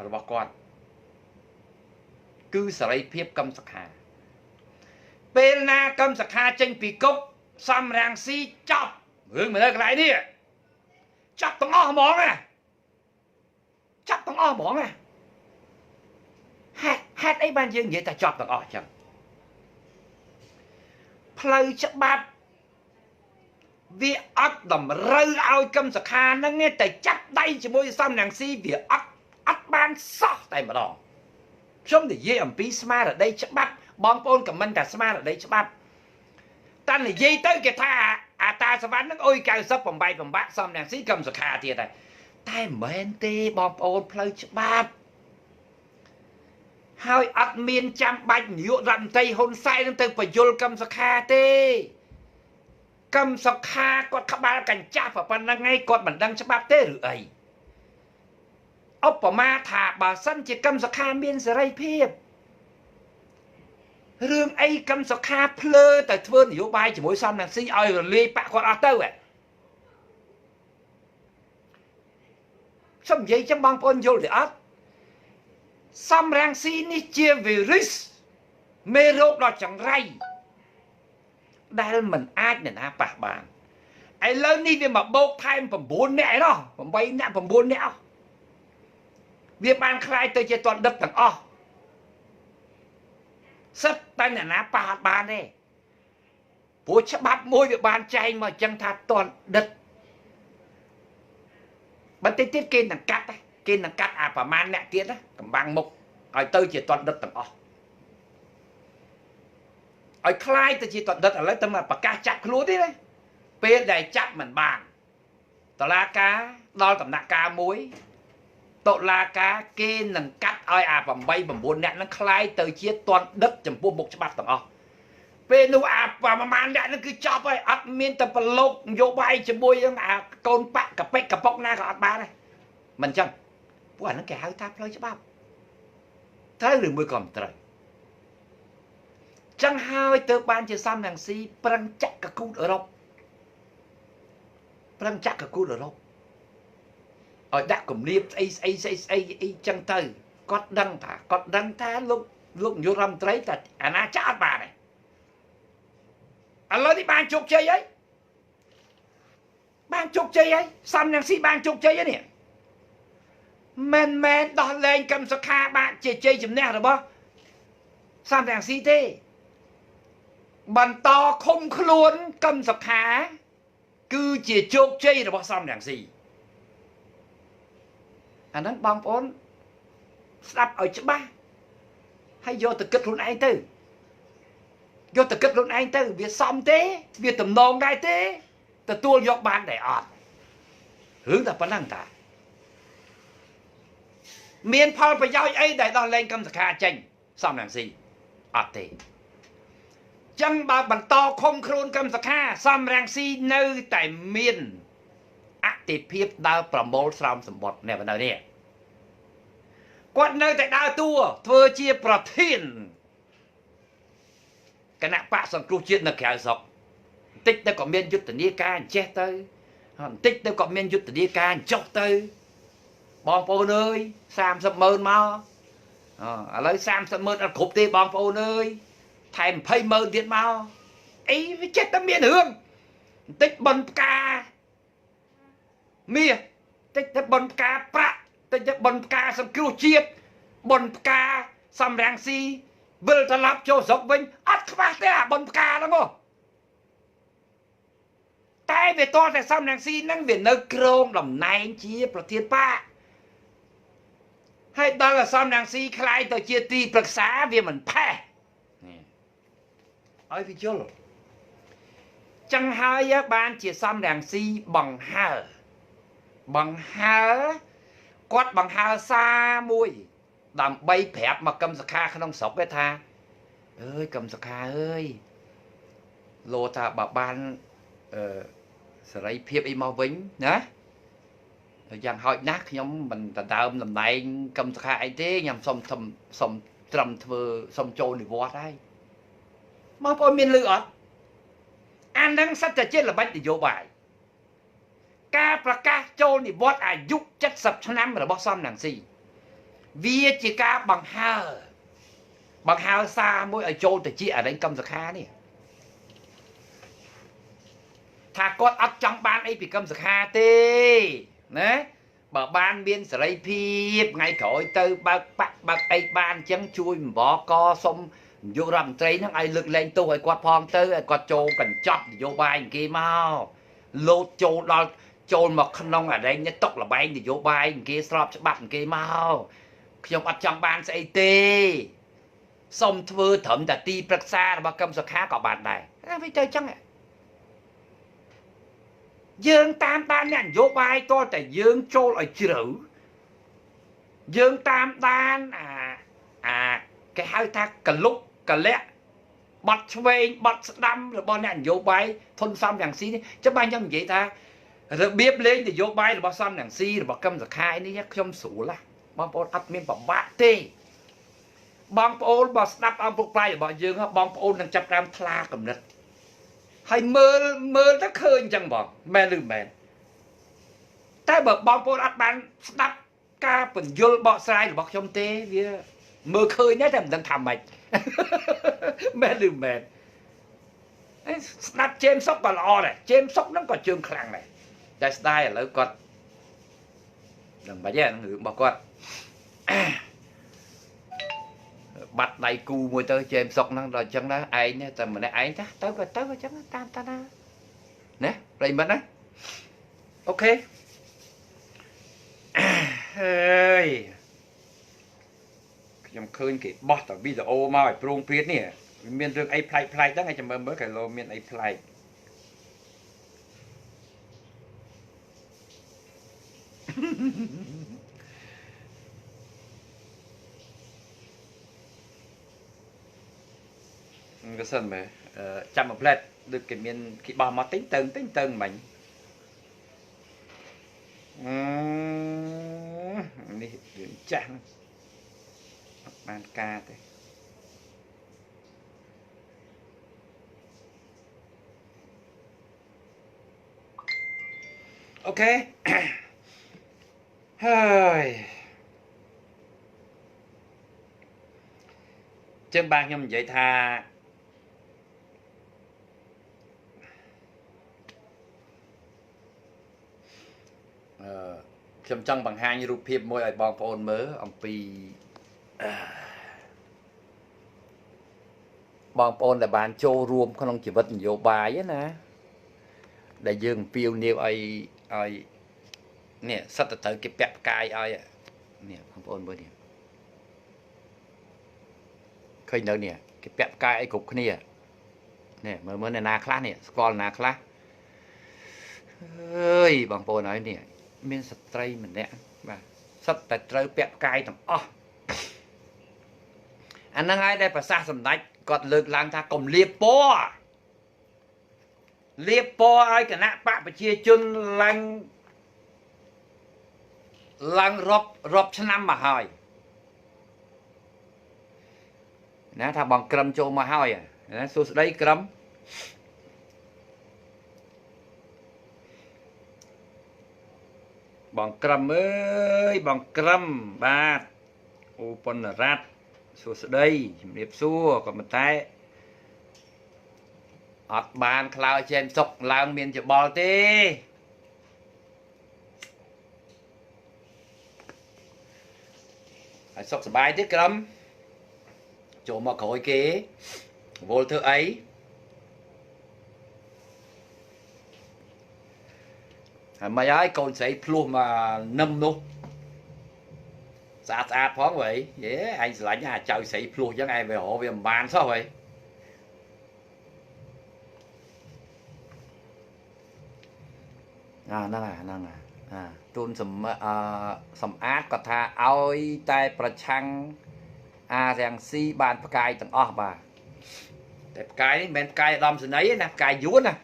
S1: របស់គាត់គឺសេរីភាពកឹមសុខាពេលណាកឹមសុខាចេញពីគុកសំរងស៊ីចប់រឿងមកនៅកន្លែងនេះចាប់ទាំងអស់ហ្មងណាចាប់ទាំងអស់ហ្មងណាហេតុអីបានយើងនិយាយថាចាប់ទាំងអស់អញ្ចឹងផ្លូវច្បាប់វាអត់តម្រូវឲ្យកឹមសុខាហ្នឹងតែចាប់ដៃជាមួយសំរងស៊ីវាអត់បានសោះតែម្ដងខ្ញុំនិយាយអំពីស្មារតីច្បាប់បងប្អូនខមមិនថាស្មារតីច្បាប់តែនិយាយទៅគេថាអាតាសវណ្ណហ្នឹងអុយ98បំបាក់សំរងស៊ីកឹមសុខាទៀតដែរតែមិនមែនទេបងប្អូនផ្លូវច្បាប់ហើយអត់មានចាំបាច់នាយករដ្ឋមន្ត្រីហ៊ុនសែននឹងទៅបញ្យលកឹមសុខាទេកឹមសុខាគាត់ក្បាលកញ្ចាស់ប៉ុណ្្នឹងឯងគាត់មិនដឹងច្បាប់ទេឬអីឧបមាថាបើសិនជាកឹមសុខាមានសេរីភាពរឿងអីកឹមសុខាភ្លើទៅធ្វើនយោបាយជាមួយសំរងស៊ីឲ្យរលាយបាក់គាត់អស់ទៅខ្ញុំនិយាយចឹងបងប្អូនយល់ទេអត់សំរងស៊ីនេះជាវីរុសមេរោគដ៏ចង្រៃដែលមិនអាចនរណាប៉ះបានឥឡូវនេះវាមកបោកថែម9នាក់ឯណោះ8នាក់9នាក់អស់វាបានคล้ายទៅជាទណ្ឌិតទាំងអស់សិតតែអ្នកណាប៉ះអត់បានទេព្រោះច្បាប់មួយវាបានចែងមកអញ្ចឹងថាទណ្ឌិតបន្តិចទៀតគេនឹងកាត់គេនឹងកាត់អាប្រមាណអ្នកទៀតណាកំបាំងមុខឲ្យទៅជាទណ្ឌិតទាំងអស់ឲ្យคล้ายទៅជាទណ្ឌិតឥឡូវទៅមកប្រកាសចាប់ខ្លួនទេណាពេលដែលចាប់មិនបានតឡាការដល់ដំណាក់កាលមួយតុលាការគេនឹងកាត់ឲ្យអា8 9អ្នកនឹងคล้ายទៅជាទណ្ឌិតចំពោះមុខច្បាប់ទាំងអស់ពេលនោះអាប្រមាណអ្នកនឹងគឺចប់ហើយអត់មានតែប្រឡូកនយោបាយជាមួយនឹងអាកូនបាក់កប៉ិកកប៉ុកណាក៏អត់បានដែរមិនចឹងពួកអានឹងគេហៅថាផ្លូវច្បាប់ត្រូវឬមួយក៏មិនត្រូវចឹងហើយទៅបានជាសំរងស៊ីប្រឹងចាក់កគូតអឺរ៉ុបប្រឹងចាក់កគូតអឺរ៉ុបឲ្យដាក់គំនាបស្អីស្អីស្អីស្អីអីចឹងទៅគាត់ដឹងថាលោកនាយករដ្ឋមន្ត្រីតែអាណាចក្រអត់បានទេឥឡូវនេះបានជោគជ័យហើយបានជោគជ័យហើយសំរងស៊ីបានជោគជ័យហើយនេះមិនមែនដោះលែងកឹមសុខាបាក់ជាជ័យជំនះរបស់សំរងស៊ីទេបន្តឃុំខ្លួនកឹមសុខាគឺជាជោគជ័យរបស់សំរងស៊ីអាហ្នឹងបងប្អូនស្ដាប់ឲ្យច្បាស់ហើយយកទៅគិតខ្លួនឯងទៅយកទៅគិតខ្លួនឯងទៅវាសមទេវាតំណងដែរទេទទួលយកបានដែរអត់រឿងតែប៉ុណ្្នឹងតាមានផលប្រយោជន៍អីដែលដោះលែងកឹមសុខាចេញសំរងស៊ីអត់ទេចឹងបើបន្តឃុំខ្លួនកឹមសុខាសំរងស៊ីនៅតែមានអតិភិបដើរប្រមូលស្រោមសម្បត្តិនេះបណ្ដោយនេះគាត់នៅតែដើរតួធ្វើជាប្រធានគណៈបកសង្គ្រោះជាតិនៅក្រៅស្រុកបន្តិចទៅក៏មានយុទ្ធនាការអញ្ចេះទៅបន្តិចទៅក៏មានយុទ្ធនាការអញ្ចោះទៅបងប្អូនអើយ30ម៉ឺនមកឥឡូវ30ម៉ឺនអត់គ្រប់ទេបងប្អូនអើយថែម20ម៉ឺនទៀតមកអីវាចិត្តតែមានរឿងបន្តិចបនផ្កាមាសតិចទៅបនផ្កាប្រាក់តិចទៅបនផ្កាសង្គ្រោះជាតិ បុនផ្កាសំរាំងស៊ីវិលត្រឡប់ចូលស្រុកវិញអត់ខ្វះទេអាបុនផ្កាហ្នឹងហ៎តែវាតតែសំរាំងស៊ីហ្នឹងវានៅក្រងតំណែងជាប្រធានបកហើយដល់សំរាំងស៊ីคล้ายទៅជាទីប្រឹក្សាវាមិនផេះឲ្យវាយល់ចឹងហើយបានជាសំរាំងស៊ីបង្ហើបង្ហើគាត់បង្ហើសារមួយដើម្បីប្រាប់មកកឹមសុខាក្នុងស្រុកគេថាអើយកឹមសុខាអើយលោថាបើបានសេរីភាពអីមកវិញណាយ៉ាងហោចណាស់ខ្ញុំមិនដដើមតំណែងកឹមសុខាអីទេខ្ញុំសុំសុំត្រឹមធ្វើសុំចូលនិវត្តន៍ហើយបងប្អូនមានលឺអត់អានឹងសិតតែជាល្បិចនយោបាយការប្រកាសចូលនិវត្តន៍អាយុ70ឆ្នាំរបស់សំរងស៊ីវាជាការបង្ហើបង្ហើសារមួយឲ្យចូលទៅជាអរិញកឹមសុខានេះថាគាត់អត់ចង់បានអីពីកឹមសុខាទេណាបើបានមានសេរីភាពថ្ងៃក្រោយទៅបើកបាក់បើកអីបានអញ្ចឹងជួយអំបកសុំនាយករដ្ឋមន្ត្រីហ្នឹងឲ្យលើកលែងទោសឲ្យគាត់ផងទៅឲ្យគាត់ចូលកញ្ចប់នយោបាយគេមកលោតចូលដល់ចូលមកក្នុងអរិញនេះຕົកលបែងនយោបាយគេស្របច្បាប់គេមកខ្ញុំអត់ចង់បានស្អីទេសុំធ្វើត្រឹមតែទីប្រឹក្សារបស់កឹមសុខាក៏បានដែរវាទៅអញ្ចឹងយើងតាមដានអ្នកនយោបាយតតែយើងចូលឲ្យជ្រៅយើងតាមដានអាគេហៅថាកលុកកលៈបាត់ឆ្វេងបាត់ស្ដាំរបស់អ្នកនយោបាយធនសំយ៉ាងស៊ីនេះចាំបាញ់ខ្ញុំនិយាយថារបៀបលេងនយោបាយរបស់សំរងស៊ីរបស់កឹមសុខានេះខ្ញុំស្រួលណាបងប្អូនអត់មានពិបាកទេបងប្អូនបើស្ដាប់អង្គពុកប្រាយរបស់យើងបងប្អូននឹងចាប់តាមថ្លាកំណត់ហើយមើលមើលទៅឃើញអញ្ចឹងបងមែនឬមែនតែបើបងប្អូនអត់បានស្ដាប់ការពន្យល់បកស្រាយរបស់ខ្ញុំទេវាមើលឃើញដែរតែមិនដឹងថាម៉េចមែនឬមែនស្ដាប់ជេមសុកក៏ល្អដែរជេមសុកហ្នឹងក៏ជើងខ្លាំងដែរតែស្ដាយឥឡូវគាត់ដឹងបាច់ទេរឿងរបស់គាត់បាត់ដៃគូមួយទៅជេមសុកហ្នឹងដល់អញ្ចឹងណាឯងតែម្នាក់ឯងចាទៅក៏ទៅអញ្ចឹងតាមតាណាណាប្រិមិត្តណាអូខេហើយខ្ញុំឃើញគេបោះតែវីដេអូមកឲ្យព្រោងព្រាតនេះមានរឿងអីប្លែកប្លែកហ្នឹងឲ្យចាំមើលមើលគេលោមានអីប្លែកក៏សិនមើលចាំមួយផ្លែតដូចគេមានគេបោះមកទិញទៅទិញទៅមិញនេះរឿងចាស់ហ្នឹងអត់បានការទេអូខេហើយចឹងបាទខ្ញុំនិយាយថាខ្ញុំចង់បង្ហាញរូបភាពមួយឲ្យបងប្អូនមើលអំពីបងប្អូនដែលបានចូលរួមក្នុងជីវិតនយោបាយណាដែលយើងអំពាវនាវឲ្យនេះសិតតែត្រូវគេពាក់ផ្កាយឲ្យនេះបងប្អូនមើលនេះឃើញនៅនេះគេពាក់ផ្កាយឲ្យគ្រប់គ្នានេះមើលមើលអ្នកណាខ្លះនេះស្គាល់ណាខ្លះអើយបងប្អូនហើយនេះមានស្ត្រីម្នាក់បាទសិតតែត្រូវពាក់ផ្កាយទាំងអស់អាហ្នឹងហើយដែលប្រសាសន៍សម្ដេចគាត់លើកឡើងថាកុំលៀបពណ៌លៀបពណ៌ឲ្យគណៈបកប្រជាជនឡើងរាប់ឆ្នាំមកហើយណាថាបងក្រឹមចូលមកហើយណាសួស្ដីក្រឹមបងក្រឹមអើយបងក្រឹមបាទអូប៉ុនរ៉ាត់សួស្ដីជំរាបសួរក៏ប៉ុន្តែអត់បានខ្លោចជែមសុកឡើងមានច្បល់ទេ ហើយសុខសប្បាយទេក្រុមចូលមកក្រោយគេវល់ធ្វើអីហើយមិនហើយកូនស្រីភ្លោះមកនឹមនោះស្អាតស្អាតផងវ៉ៃយេឯងស្រឡាញ់អាចៅស្រីភ្លោះចឹងឯងវារកវាមិនបានសោះវ៉ៃអាហ្នឹងហ្នឹងអាទូនសំសំអាតគាត់ថាឲ្យតែប្រឆាំងអារាំងស៊ីបានផ្កាយទាំងអស់បាទតែផ្កាយនេះមិនមែនផ្កាយឧត្តមសេនីយ៍ទេណាផ្កាយយួនណា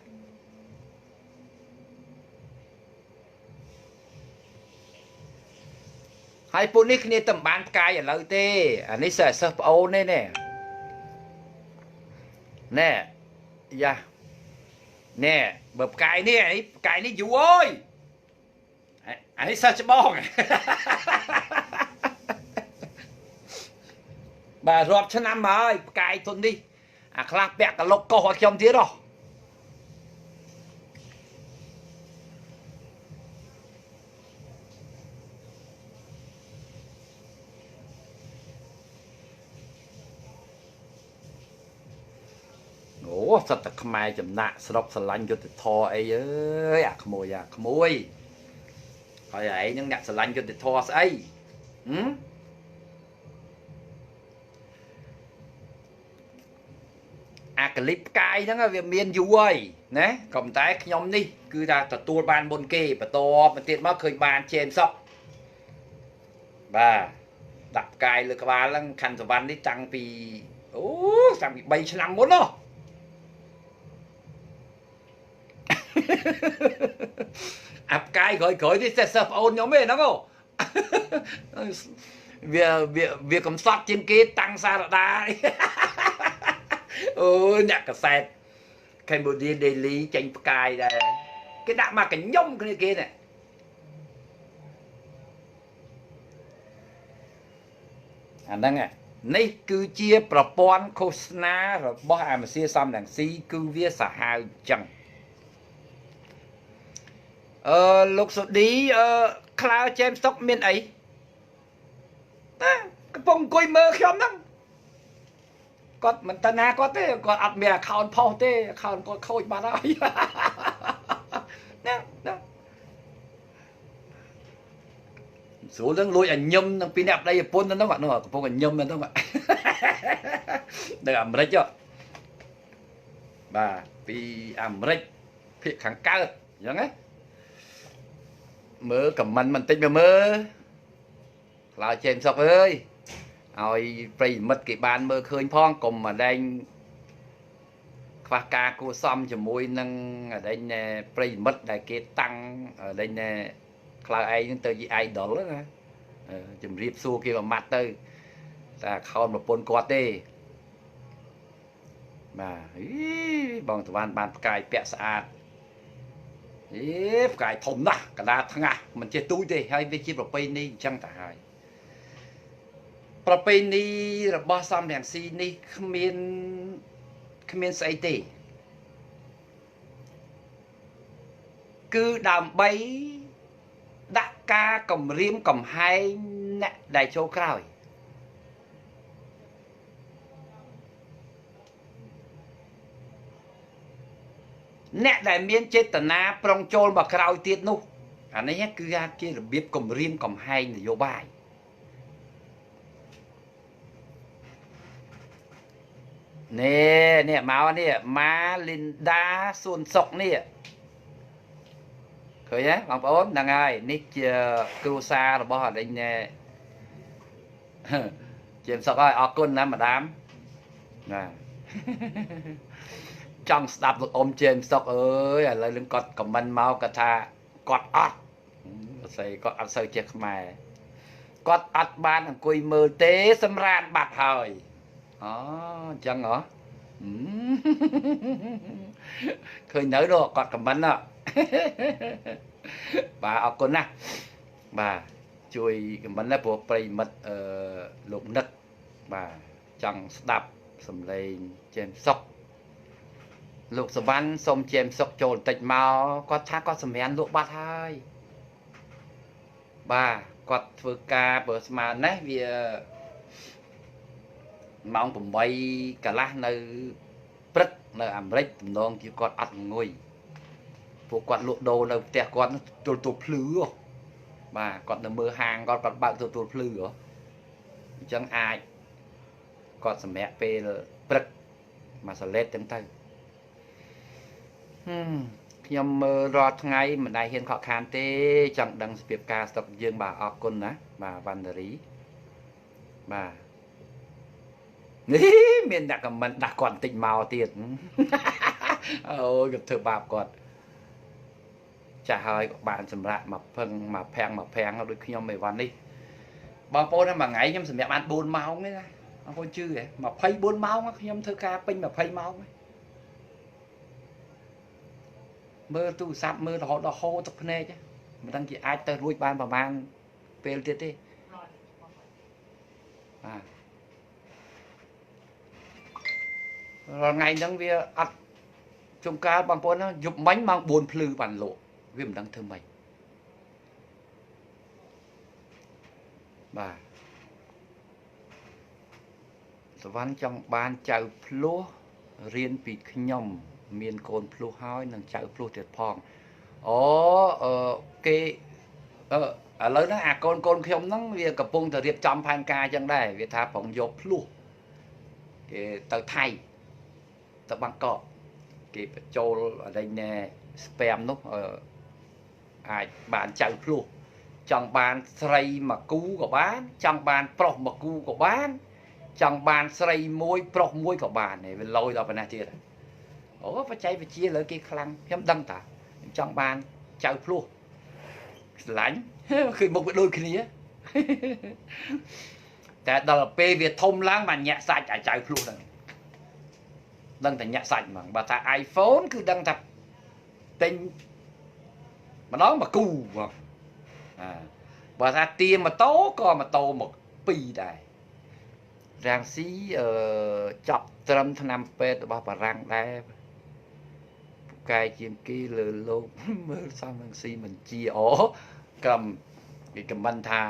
S1: ហើយពួកនេះគ្នាតែមិនបានផ្កាយឥឡូវទេអានេះសិស្សប្អូនទេណែណែយ៉ាណែបើផ្កាយនេះផ្កាយនេះយូរអើយអានេះសិស្សច្បងបាទរាប់ឆ្នាំមកហើយផ្កាយទុននេះអាខ្លះពាក់កលុកកោសឲ្យខ្ញុំទៀតហ៎អូសត្វតែខ្មែរចំណាក់ស្រុកស្រឡាញ់យុទ្ធធរអីអើយអាក្មួយអាក្មួយហើយឯងនឹងអ្នកស្រឡាញ់យុទ្ធធរស្អីហឹមអាកលិបផ្កាយហ្នឹងវាមានយូរហើយណាក៏ប៉ុន្តែខ្ញុំនេះគឺថាទទួលបានមុនគេបន្តមកទៀតមកឃើញបានជេមសុកបាទដាក់ផ្កាយលើក្បាលហ្នឹងខណ្ឌសវណ្ណនេះតាំងពីអូតាំងពី3ឆ្នាំមុនហ៎អាផ្កាយក្រោយក្រោយនេះសិស្សប្អូនខ្ញុំទេហ្នឹងអូវាវាវាកំសត់ជាងគេតាំងសារដាអូអ្នកកសែត Cambodia Daily ចេញផ្កាយដែរគេដាក់មកកញ្ញុំគ្នាគេនេះអាហ្នឹងនេះគឺជាប្រព័ន្ធឃោសនារបស់អាមសៀសំរងស៊ីគឺវាសាហាវអញ្ចឹងអឺលោកសូឌីអឺក្លើជេមស្តុកមានអីតាកំពុងអង្គុយមើលខ្ញុំហ្នឹងគាត់មិនទៅណាគាត់ទេគាត់អត់មាន account ផុសទេ account គាត់ខូចបាត់ហើយណាណាស្រួលនឹងលួចឲ្យញឹមនឹងពីអ្នកប្តីប្រពន្ធហ្នឹងនោះកំពុងឲ្យញឹមហ្នឹងនៅអាមេរិកបាទពីអាមេរិកភាគខាងកើតអញ្ចឹងណាមើលខមមិនបន្តិចមើលខ្លោចជេមសុកអើយឲ្យប្រិយមិត្តគេបានមើលឃើញផងកុំម្ដែងខ្វះការគួសមជាមួយនឹងអដែងប្រិយមិត្តដែលគេតាំងអដែងខ្លោចឯងនឹងទៅជា idol ណាជំរាបសួរគេមួយម៉ាត់ទៅតែខោនប្រពន្ធគាត់ទេបាទអីបងតវ៉ាន់បានផ្កាយពាក់ស្អាតអេផ្កាយធំណាស់កដាថ្ងាស់មិនចេះទូចទេហើយវាជាប្រពៃណីអញ្ចឹងទៅហើយប្រពៃណីរបស់សំរងស៊ីនេះគ្មានស្អីទេគឺដើម្បីដាក់ការគំរាមកំហែងអ្នកដែលចូលក្រោយអ្នកដែលមានចេតនាប្រុងចូលមកក្រោយទៀតនោះអានេះគឺជារបៀបគំរាមកំហែងនយោបាយនេះនេះមកនេះម៉ាលីនដាសួនសុកនេះឃើញទេបងប្អូនហ្នឹងហើយនេះជាគ្រួសាររបស់អដេញណែជាមសុកហើយអរគុណណាម៉ាដាមណាចង់ស្ដាប់លោកអ៊ំជេមសុកអើយឥឡូវនឹងគាត់ខមមិនមកគាត់ថាគាត់អត់ស្អីគាត់អត់សូវចេះខ្មែរគាត់អត់បានអង្គុយមើលទេសម្រានបាត់ហើយអូអញ្ចឹងហ៎ឃើញនៅនោះគាត់ខមមិនបាទអរគុណណាស់បាទជួយខមមិនដែរព្រោះប្រិមិត្តអឺលោកនឹកបាទចង់ស្ដាប់សំឡេងជេមសុកលោកសវណ្ណសូមជេមសុកចូលបន្តិចមកគាត់ថាគាត់សម្រានលក់បាត់ហើយបាទ គាត់ធ្វើការបើស្មើនេះវាម៉ោង8កន្លះនៅព្រឹកនៅអាមេរិកតំណងជាគាត់អត់ងុយពួកគាត់លក់ដូរនៅផ្ទះគាត់ទល់ភ្លឺបាទគាត់នៅមើលហាងគាត់គាត់បើកទល់ភ្លឺហ៎អញ្ចឹងអាចគាត់សម្រាប់ពេលព្រឹកមួយសាឡេតចឹងទៅខ្ញុំមើលរាល់ថ្ងៃមិនដែលហ៊ានខកខានទេចង់ដឹងសភាពការស្រុកយើងបាទអរគុណណាបាទវណ្ណរីបាទនេះមានអ្នកខមមិនដាក់គាត់បន្តិចមកទៀតអូយគាត់ធ្វើបាបគាត់ចាស់ហើយក៏បានសម្រាប់មកពឹងមកភាំងមកភាំងដូចខ្ញុំអីវ៉ាន់នេះបងប្អូនមួយថ្ងៃខ្ញុំសម្រាប់បាន4ម៉ោងទេណាបងប្អូនជឿហ៎24ម៉ោងខ្ញុំធ្វើការពេញ20ម៉ោងមើលទូរស័ព្ទមើលរហូតដល់ហូរទឹកភ្នែកមិនដឹងជាអាចទៅរួចបានប្រហែលពេលទៀតទេបាទរាល់ថ្ងៃហ្នឹងវាអត់ជួនកាលបងប្អូនយប់មិញម៉ោង4ភ្លឺបានលក់វាមិនដឹងធ្វើម៉េចបាទសវណ្ណចង់បានចៅភ្លោះរៀនពីខ្ញុំមានកូនភ្លោះហើយនឹងចៅភ្លោះទៀតផងអូគេឥឡូវហ្នឹងអាកូនខ្ញុំហ្នឹងវាកំពុងតែរៀបចំផែនការចឹងដែរវាថាប្រងយកភ្លោះគេទៅថៃទៅបាងកកគេបញ្ចូលអីណែ spam នោះអាចបានចៅភ្លោះចង់បានស្រីមួយគូក៏បានចង់បានប្រុសមួយគូក៏បានចង់បានស្រីមួយប្រុសមួយក៏បានវាលយដល់ប៉ុណ្ណេះទៀតអូបច្ចេកវិទ្យាលើគេខ្លាំងខ្ញុំដឹងតាខ្ញុំចង់បានចៅភ្លោះស្រឡាញ់ឃើញមុខវាដូចគ្នាតែដល់ពេលវាធំឡើងបានញាក់សាច់អាចៅភ្លោះហ្នឹងដឹងតែញាក់សាច់ហ្មងបើថា iPhone គឺដឹងថាទិញម្ដងមួយគូហ្មងបើថាទាម៉ូតូក៏ម៉ូតូមកពីរដែររាំងស៊ីចាប់ត្រឹមថ្នាំពេទ្យរបស់បារាំងដែរពូកែជាងគេលើលោកមើលសំរងស៊ីមិនជាអូក្រុមគេខមមិនថា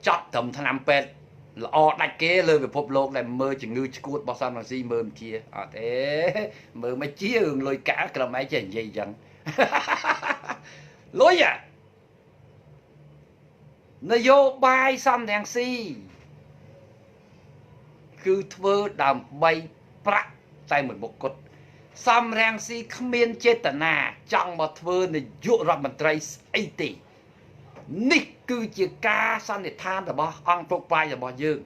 S1: ចាប់ត្រឹមថ្នាំពេទ្យល្អដាច់គេលើពិភពលោកដែលមើលជំងឺឆ្កួតរបស់សំរងស៊ីមើលមិនជាអត់ទេមើលមិនជារឿងលុយកាក់ក្រុមឯងចេះនិយាយអញ្ចឹងលុយអានយោបាយសំរងស៊ីគឺធ្វើដើម្បីប្រាក់តែមួយមុខគត់សំរងស៊ីគ្មានចេតនាចង់មកធ្វើនាយករដ្ឋមន្ត្រីស្អីទេនេះគឺជាការសន្និដ្ឋានរបស់អង្គពុកបាយរបស់យើង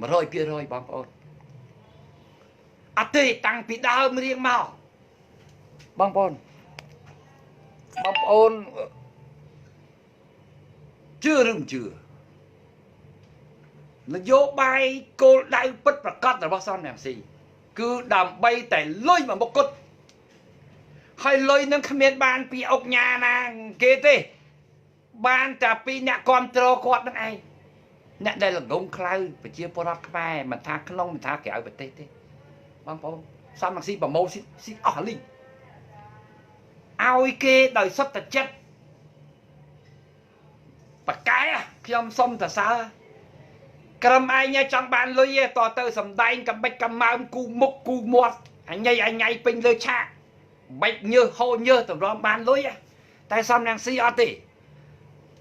S1: 100% បងប្អូនអត់ទេតាំងពីដើមរៀងមកបងប្អូនបងប្អូនជឿឬមិនជឿនយោបាយគោលដៅពិតប្រាកដរបស់សំរងស៊ីគឺដើម្បីតែលុយមួយមុខគត់ហើយលុយនឹងគ្មានបានពីអុកញ៉ាណាគេទេបានតែពីអ្នកគ្រប់គ្រងគាត់នឹងឯងអ្នកដែលល្ងងខ្លៅប្រជាពលរដ្ឋខ្មែរមិនថាក្នុងមិនថាក្រៅប្រទេសទេបងប្អូនសំរងស៊ីប្រមូលស៊ីអស់លីងឲ្យគេដោយសុទ្ធតែចិត្តបកែខ្ញុំសុំតសើក្រុមឯងចង់បានលុយទេតទៅសំដែងកំបិចកំម៉ើមគូមុខគូមាត់អញញ៉ៃពេញលើឆាកបិចញើសហូរញើសតម្រាំបានលុយតែសំរងស៊ីអត់ទេ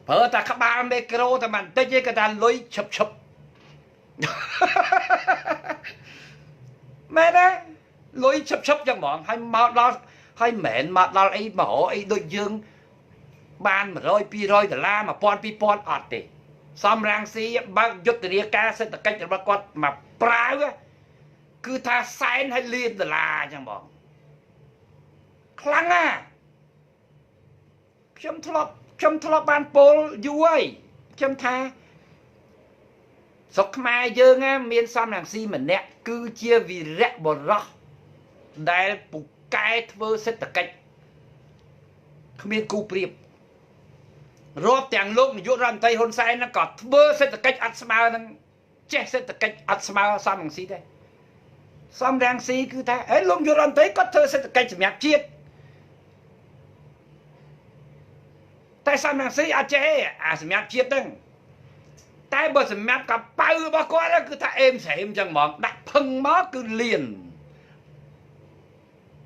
S1: ប្រើតែក្បាលមេក្រូតែបន្តិចទេគេថាលុយឈប់ឈប់មែនទេលុយឈប់ឈប់ចឹងហ្មងហើយមកដល់ហើយមិនមែនមកដល់អីមករអីដូចយើងបាន100 200ដុល្លារ1000 2000អត់ទេសំរងស៊ីបើកយុទ្ធនាការសេដ្ឋកិច្ចរបស់គាត់មកប្រាវគឺថាសែនហើយលានដុល្លារចឹងបងខ្លាំងណាស់ខ្ញុំធ្លាប់បានពោលយូរហើយខ្ញុំថាស្រុកខ្មែរយើងមានសំរងស៊ីម្នាក់គឺជាវីរៈបុរសដែលពូកែធ្វើសេដ្ឋកិច្ចគ្មានគូប្រៀបរាប់ទាំងលោកនាយករដ្ឋមន្ត្រីហ៊ុនសែនហ្នឹងក៏ធ្វើសេដ្ឋកិច្ចអត់ស្មើនឹងចេះសេដ្ឋកិច្ចអត់ស្មើសំរងស៊ីដែរសំរងស៊ីគឺថាអេលោកនាយករដ្ឋមន្ត្រីគាត់ធ្វើសេដ្ឋកិច្ចសម្រាប់ជាតិតែសំរងស៊ីអត់ចេះអាសម្រាប់ជាតិហ្នឹង តែបើសម្រាប់កប៉ៅរបស់គាត់គឺថាអេមស្រេមចឹងហ្មងដាក់ផឹងមកគឺលៀន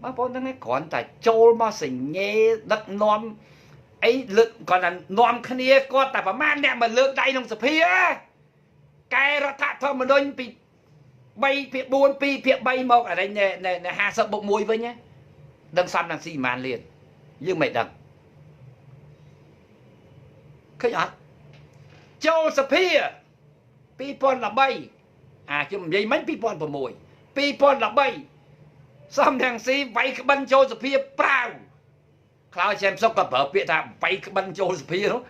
S1: បងប្អូនហ្នឹងគ្រាន់តែចូលមកសញ្ញេដឹកនាំអីលើកគាត់តែនាំគ្នាគាត់តែប្រហែលអ្នកមកលើកដៃក្នុងសភាកែរដ្ឋធម្មនុញ្ញពី3ភាគ4 2ភាគ3មកអរិញ50បូក1វិញដឹងសំនឹងស៊ីប្រហែលលានយើងមិនដឹងឃើញអត់ចូលសភា2013អាខ្ញុំនិយាយមិញ2006 2013សំរងស៊ីវាយក្បិនចូលសភាប្រាវខ្លោចចែមសុកក៏ប្រើពាក្យថាវាយក្បិនចូលសភានោះ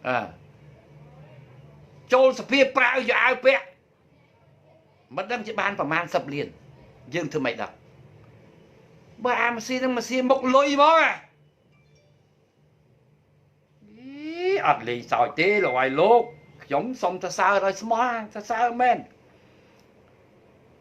S1: អើចូលសភាប្រាវយកអាវពាក់មិនដឹងជាបានប្រមាណ10លានយើងធ្វើមិនដឹងបើអាម៉ាស៊ីននឹងម៉ាស៊ីនមុខលុយហ្មងអត់លេងសើចទេលោកឲ្យលោកខ្ញុំសុំសរសើរឲ្យស្មោះសរសើរមែន